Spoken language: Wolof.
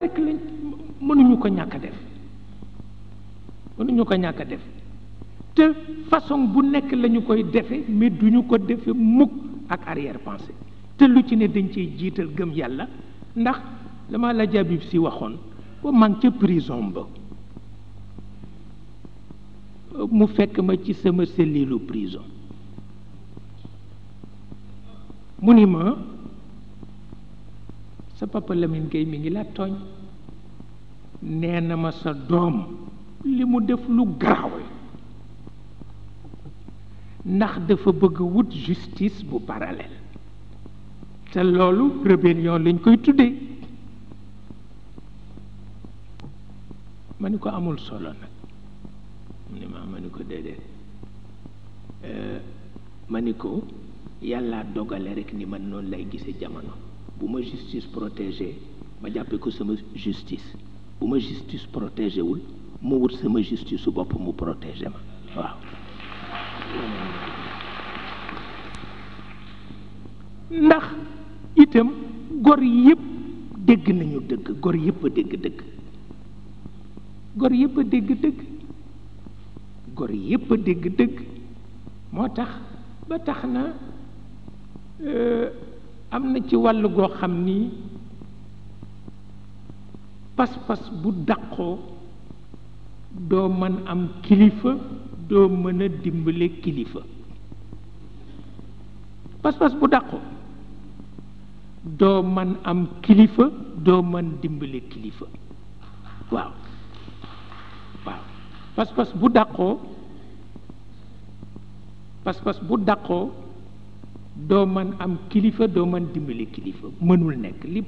rek lañ mënuñu ko ñàkk a def mënuñu ko ñàkk a def te façon bu nekk lañu koy defe mais duñu ko defe mukk ak arrière pensée te lu ci ne dañ ciy jiital gëm yàlla ndax dama la jabib si waxoon ba man ca prison ba mu fekk ma ci sama cellule prison mu ni ma sa papa Lamine Gueye mi ngi la tooñ nee na ma sa doom li mu def lu garaaw ndax dafa bëgg wut justice bu parallèle te loolu rébellion lañ koy tuddee ma ni ko amul solo nag mu ni ma ni ko déedéet ma ni ko yàlla dogale rek ni man noonu lay gisee jamono bu ma justice protégé ma jàppe ko sama justice bu ma justice protégé wul mu wut sama justice su bopp mu protégé ma waaw ndax itam gor yëpp dégg nañu dëgg gor yëpp a dégg dëgg gor yëpp a dégg dëgg gor yëpp a dégg dëgg moo tax ba tax na am na ci wàll goo xam ni pas-pas bu dàqoo doo mën am kilifa doo mën a dimbale kilifa pas-pas bu dàqoo doo mën am kilifa doo mën dimbale kilifa waaw waaw pas-pas bu dàqoo doo mën am kilifa doo mën dimbale kilifa mënul nekk li